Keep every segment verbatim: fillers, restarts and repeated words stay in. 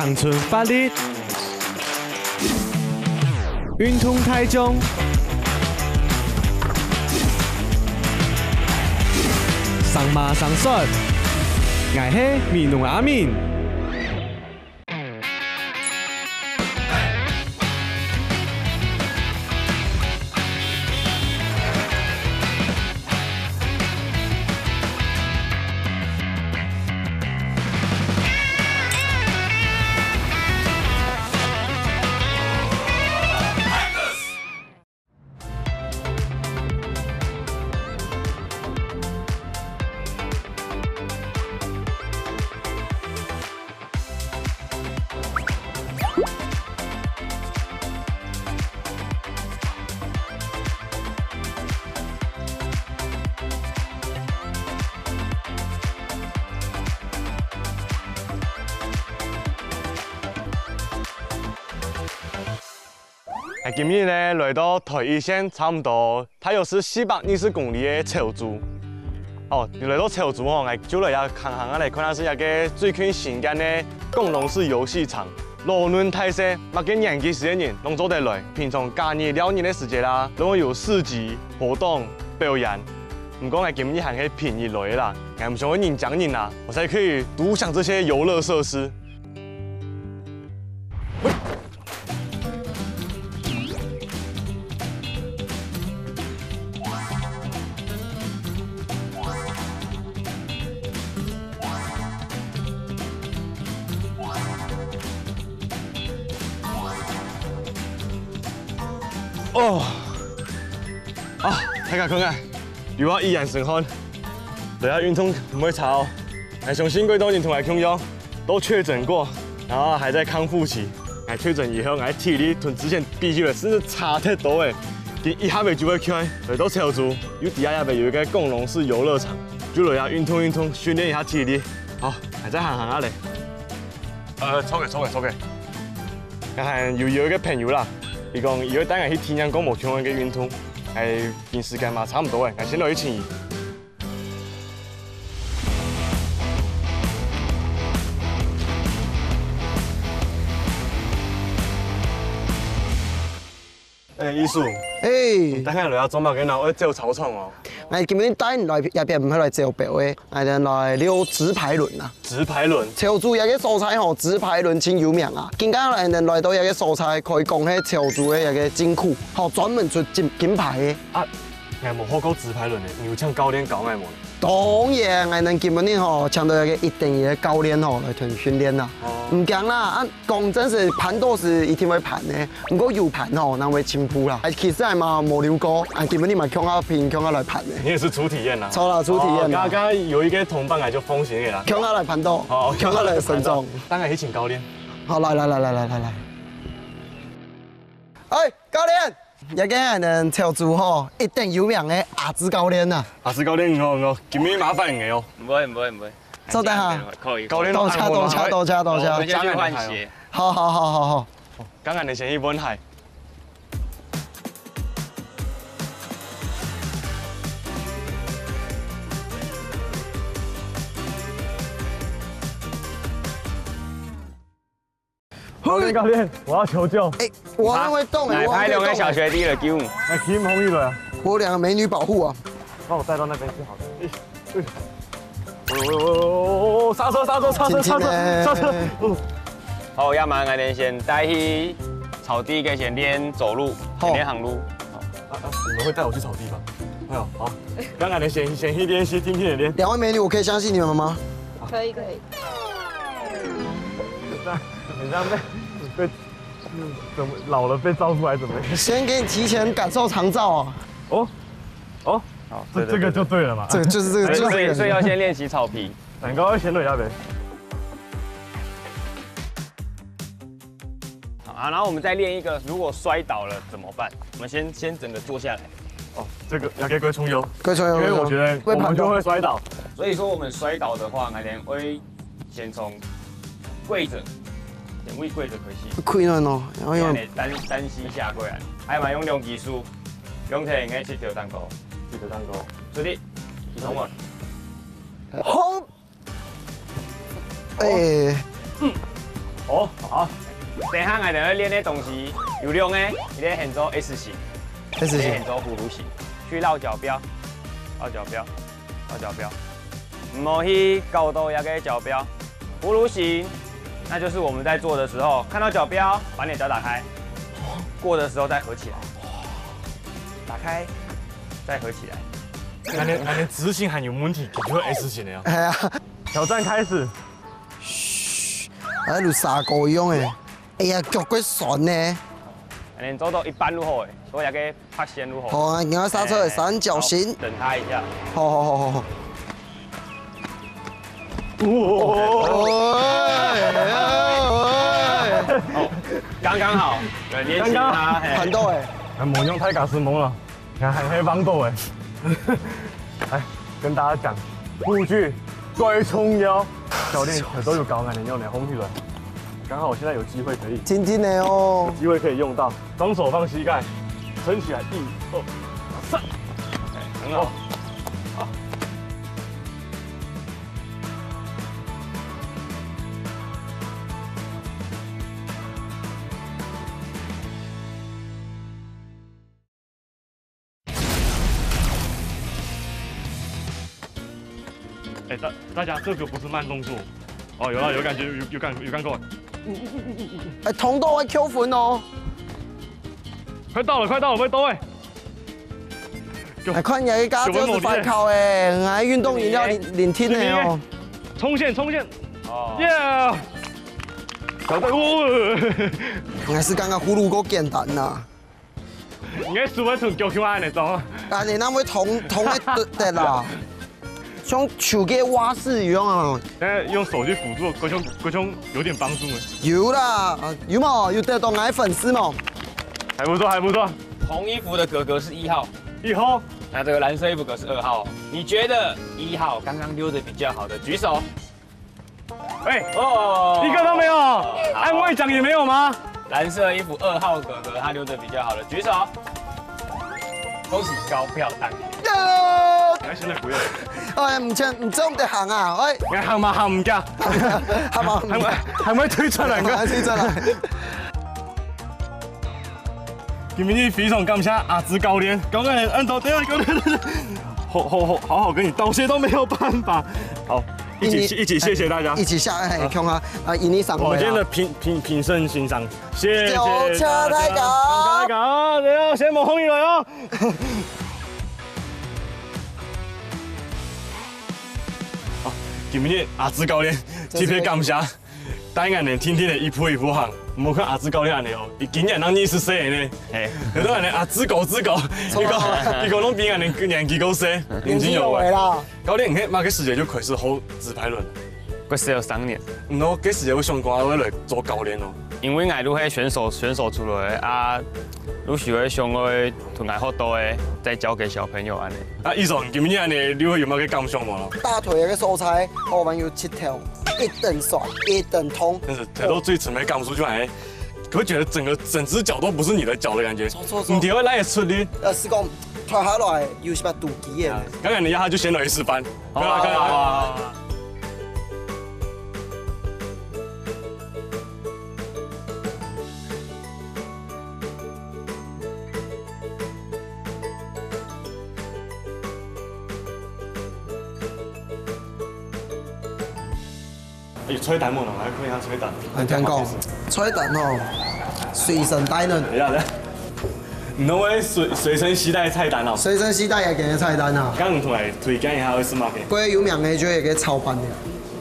青春活力，運動大眾，生馬生帥，𠊎係美濃阿明。 𠊎今日呢來到台一線差毋多大約係四百二十公里个潮州。哦，來到潮州吼，𠊎就來這行行啊來看下係這個最近新建个廣隆市遊戲場。老嫩大細，麼个年紀時个人攏做得來。平常假日、尞日个時節啦，攏會有市集、活動、表演。毋過𠊎今日還係平日來个啦，𠊎毋想愛人擠人啊，𠊎才可以獨享這些遊樂設施。 哦，啊，大家看啊，有啊，一眼神汗。 來啊，運動毋會差哦。𠊎相信幾多人同𠊎共樣，都確診過，然後還在康復期。𠊎確診以後，𠊎體力同之前比起來，真係差忒多誒。今一下仔就會起來，來到潮州，又知這位有一個廣隆市遊樂場，就來啊運動運動，訓練一下體力。好，𠊎再行行啊咧。呃，著个，著个，著个。𠊎還有約一個朋友啦，佢講佢會帶𠊎去體驗過無共樣个運動。𠊎今時間嘛差毋多誒，𠊎先來去尋佢。 哎，醫師，哎，等下來這做麼个呢？愛走操場哦。𠊎今日帶你來這片毋係來走步个，𠊎等來溜直排輪啊。直排輪？潮州這個所在吼，直排輪真有名啊。今日𠊎等來到這個所在，可以講係潮州个一個金庫，吼，專門出金金牌个。啊， 𠊎無學過直排輪呢，你有請教練教𠊎無？當然，𠊎等今晡日吼，請到一個一等一个教練吼來同你訓練啦。哦。毋驚啦，啊，講真實，盤都係一定會盤个，毋過有盤吼，正會進步啦。哎，其實𠊎嘛無溜過，啊，今晡日嘛共下拚，共下來盤个。你也是初體驗啦。著啦，初體驗啦。哦，剛剛有一個同伴來就風險个啦。共下來盤到，哦，共下來成長。等下去請教練。好，來來來來來來來。哎，教練！ 這個𠊎等潮州吼，一等有名个阿志教練啊。阿志教練，你好，你好，今日麻煩你哦。毋會，毋會，毋會。坐等下。可以。教練，多謝，多謝，多謝，多謝。我們先去換鞋。好，好，好，好，好。剛剛你先去換鞋。教練，教練，我要求救。哎，我還會動哎，哪派兩個小學弟來救我？來，提紅衣來啊！我有兩個美女保護啊。幫我帶到那邊去好了。哎，哎，哦，哦，哦，哦，剎車，剎車，剎車，剎車，輕輕地。剎車。哦。好，要麼𠊎等先帶去草地，跟先練走路，好。先練行路。好。啊，啊，你們會帶我去草地嗎？哎呦，好。剛才的先，先去練習，聽聽的練。兩位美女，我可以相信你們嗎？可以，可以。 很像被，被，嗯，怎麼，老了被照出來怎麼樣？先給你提前感受長照啊。哦，哦，好，這，對，對，這個就對了嘛。這個就是這個，哎，就是這個。所以，所以要先練習草皮。蛋糕要先落下呗。好啊，然後我們再練一個，如果摔倒了怎麼辦？我們先，先整個坐下來。哦，這個要給各位充油。各位充油，因為我覺得我們就會摔倒。所以說我們摔倒的話，那天會 先從跪著，先對跪著開始。跪著喏，然後用這樣子單，單膝下跪啊，還有嘛用兩隻手，兩隻个膝頭頂高，膝頭頂高，出力，去衝啊！好，哎，嗯，哦，好。等一下，𠊎等下練个東西有兩个，一个喊做S型，S型。一个喊做葫芦形，去繞角標，繞角標，繞角標，毋好去搞到那个角標。葫芦形，那就是我们在做的时候，看到角标，把你的脚打开，过的时候再合起来，打开，再合起来。那连那连执行还有问题，就会 S 型的哦。哎呀，挑战开始。嘘，哎，如蛇哥一样哎。哎呀，腳骨酸呢。恁樣做到一半就好欸，所以還可以拍線就好。好啊，你要刹车，欸，三角形。好，等他一下。好好好好好。哦，剛剛好，對，你也剛剛請他，嘿。看到欸。啊，無用太假斯蒙了。 你看，還，還幫到欸。來，跟大家講，護具最重要。教練很多有搞俺的用的紅皮輪，剛好我現在有機會可以，轻轻的哦。有機會可以用到，雙手放膝蓋，撐起來，一二三，欸，很好。好。哎，大大家，這個不是慢動作。哦，有了，有感覺，有有感有感覺。哎，痛到會扣分哦。快到了，快到了，快到欸！哎，看你个駕照是發烤欸，𠊎運動飲料零零聽的哦。衝線，衝線！哦，耶！小隊伍，𠊎是剛剛葫蘆夠簡單呐。 你个手會伸腳去按呢做。啊，你那會痛痛个得得啦，像手个蛙式一樣啊。那用手去輔助，好像好像有點幫助呢。有啦，啊有嘛，有得到俺粉絲嘛。還不錯，還不錯。紅衣服的哥哥是一號，一號。那這個藍色衣服哥是二號，你覺得一號剛剛溜得比較好的舉手。 哎，哦，一個都沒有，安慰獎也沒有嗎？藍色衣服二號哥哥，他溜得比較好的舉手。恭喜高票當選。哎，現在不用。哎，毋像毋像得行啊，哎，你行嘛行毋掉，行嘛行毋掉，還會還會推出來个，還推出來。 今日非常感謝阿志教練，教練，按照這樣教練，好好好好好跟你道謝都沒有辦法。好，一起一起謝謝大家，一起下哎，看啊啊，印尼上我們今天的評評評審先生，謝謝大家，大家，大家，先莫紅起來哦。好，今日阿志教練特別感謝。 帶𠊎等定定个一步一步行，莫看阿志教練恁樣哦，佢今年正二十歲呢。嘿，佢都恁樣阿志哥志哥，佢講佢講攏比𠊎等年紀較細，年輕有為啦。教練，你係麼个時節就開始學直排輪？開始有三年。你該時節有想過會來做教練哦？因為𠊎都係選手選手出來个啊，有時會想愛同𠊎學到个，再教給小朋友恁樣。啊，醫生，今日恁樣，你有麼个感想無？大腿个所在，我們有七條。 一等痠，一等痛。但是腿到最深个感受就還，會覺得整個整隻腳都不是你的腳的感覺。錯錯錯。你體會那也出力。呃，係講，脱下來有一把肚皮个。剛剛你要他就先來示範。好啊，好啊，好啊。 有菜單無？來看一下菜單。𠊎聽講，菜單吼，隨身帶呢。等一下，等一下。你都會隨隨身攜帶菜單哦？隨身攜帶也給人菜單啊。剛剛同來推薦一下，會係麼个？最有名个就係一個炒飯了。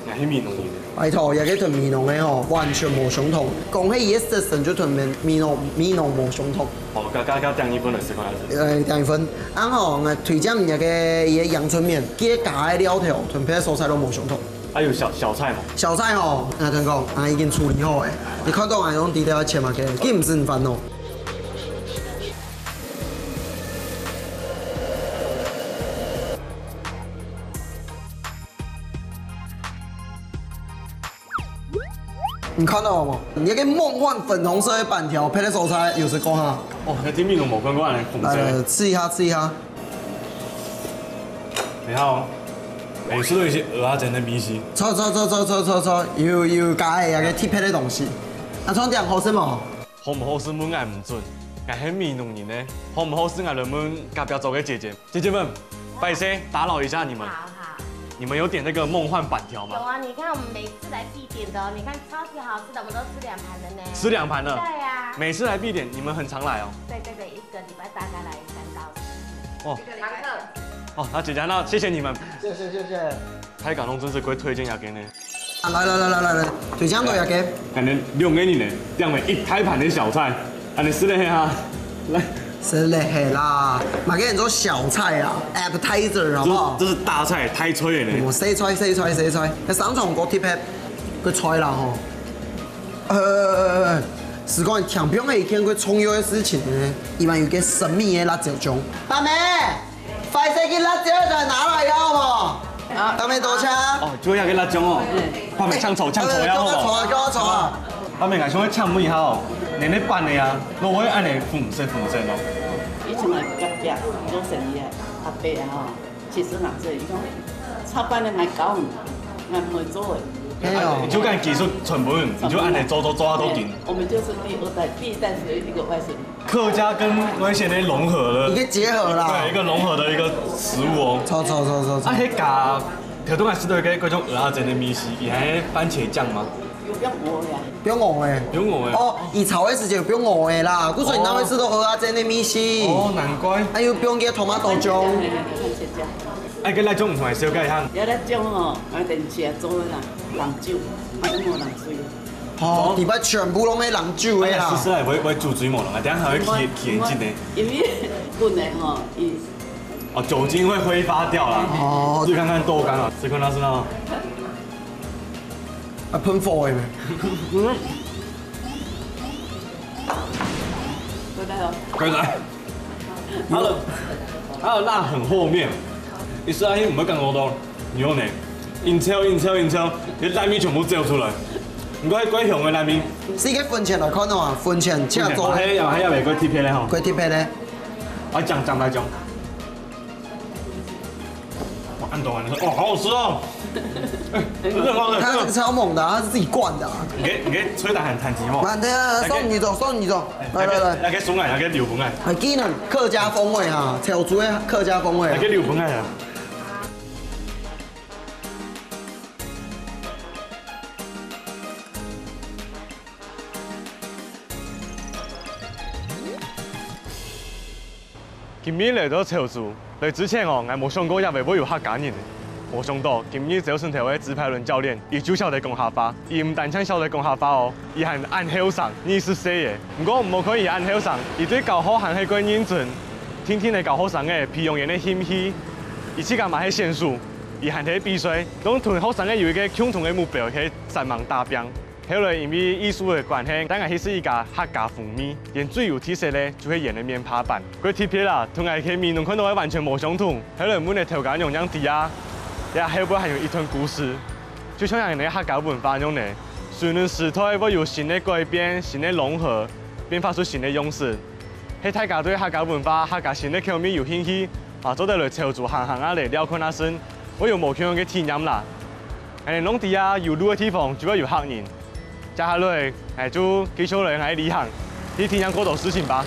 那係美濃人。拜託，這個同美濃个吼，完全無相同。講起佢个色澤就同美美濃美濃無相同。哦，加加加，點一份來試看下先。呃，點一份。啊吼，𠊎推薦你个佢个陽春麵，佢个加个料頭，同別个所在都無相同。 還有小小菜嘛？小菜吼，𠊎同你講，啊已經處理好欸。你看到𠊎用底料切嘛，佢佢毋使你煩惱。你看到無？你該個夢幻粉紅色个粄條配个所在，有試過哈？哦，還真係無看過恁紅色。來，來，試一下，試一下。 你好，欸，有試著一息蚵仔煎个味緒。著著著著著著著，有有加个該個特別个東西。阿聰，這樣好食無？好毋好食問𠊎毋準，𠊎係美濃人呢，好毋好食𠊎來問隔壁桌个姐姐。姐姐們，不好意思，打擾一下你們。好好。你們有點那個夢幻粄條嗎？有啊，你看我們每次來必點的哦，你看超級好吃的，我們都吃兩盤了呢。吃兩盤了？對啊。每次來必點，你們很常來哦。對對對，一個禮拜大概來三到四次。哦。常客。哦，那姐姐，那謝謝你們。謝謝謝謝。大家攏真係蓋推薦這間呢。 啊，來來來來來來，最正个這間。感覺兩個人呢，點了一大盤个小菜，恁樣食得下哈？來，食得下啦，嘛叫人做小菜啊，appetizer好不好？這是大菜，大菜的呢。哦，細菜細菜細菜，該三種各特別个菜啦吼。呃，係講聽朋友講過重要个事情呢，佢還有個神秘个辣椒醬。八妹， 壞勢个辣椒再拿來要無？啊，大妹多謝。哦，就愛該辣椒哦。嗯。八妹搶手，搶手呀，好無？叫我坐啊，叫我坐啊。八妹，𠊎想愛請問一下哦，你該粄个啊，哪會恁樣紅色紅色哦？以前𠊎隔壁做生意个阿伯啊吼，七十零歲，佢講，炒粄个𠊎教你，𠊎毋會做个。係哦。你就講技術全部，你就恁樣做做做到今。我們就是第二代，第一代是一個外省人。 客家跟外省个融合了，一個結合啦。對，一個融合的一個食物哦。著著著著著。啊，該加，頭拄仔食到該，該種蚵仔煎个味緒，佢還有番茄醬嗎？有放蚵仔。放蚵仔。放蚵仔。哦，佢炒个時節有放蚵仔啦，故所以你哪會食到蚵仔煎个味緒。哦，難怪。還有放个tomato醬。番茄醬。哎，該辣椒毋同來紹介一下。這辣椒吼，𠊎等自家做个啦，冷酒，啊，無冷水。 哦，裡背全部攏係冷酒个啦。哎呀，其實啊，會，會煮水無冷啊，等下還會起，起眼睛呢。因為本來吼，伊哦，酒精會揮發掉啦。哦。試看看豆乾啊，試看它是那種啊，噴火的咩？拜拜哦。拜拜。 它的，它的辣很後面，一食下去毋會感覺到肉呢，硬噍硬噍硬噍，該辣味全部走出來。毋過該香个辣味，係該粉錢來看哦，粉錢正做个。還有，還有一個特別个吼。幾特別个。我講，講來講。 哇，恁多啊！你說，哦，好好吃哦。哎，很好吃。它這個超猛的啊，它是自己灌的啊。你給，你給吹打很彈吉嘛。慢點啊，送你走，送你走。來來來。來給送來，來給劉峰來。哎，技能，客家風味啊，潮州的客家風味啊。來給劉峰來啊。 今日來到潮州，來之前哦，𠊎無想過這位會有客家人。無想到今日朝晨頭个直排輪教練，佢就曉得講客話。佢毋單淨曉得講客話哦，佢還恁後生，二十歲耶。毋過毋好看佢恁後生，佢對教學還係蓋認真，定定个教學生仔，培養佢个興趣。佢自家嘛係選手，佢還在比賽，摎同學生仔有一個共同个目標，係煞猛打拚。 後來因為藝術个關係，帶𠊎去食一家客家風味，佢最有特色个就係佢个面帕粄。蓋特別啦，同𠊎在美濃看到个完全無相同。後來問了頭家娘娘知啊，這後背還有一段故事。就像𠊎等个客家文化樣呢，隨等時代會有新个改變、新个融合，變化出新个樣式。係大家對客家文化、客家新个口味有興趣，啊，做得來潮州行行啊，來尞看啊順，會有無共樣个體驗啦。 𠊎等攏知啊，有路个地方就會有客人。接下來，𠊎就繼續來𠊎个旅行，去體驗過多事情吧。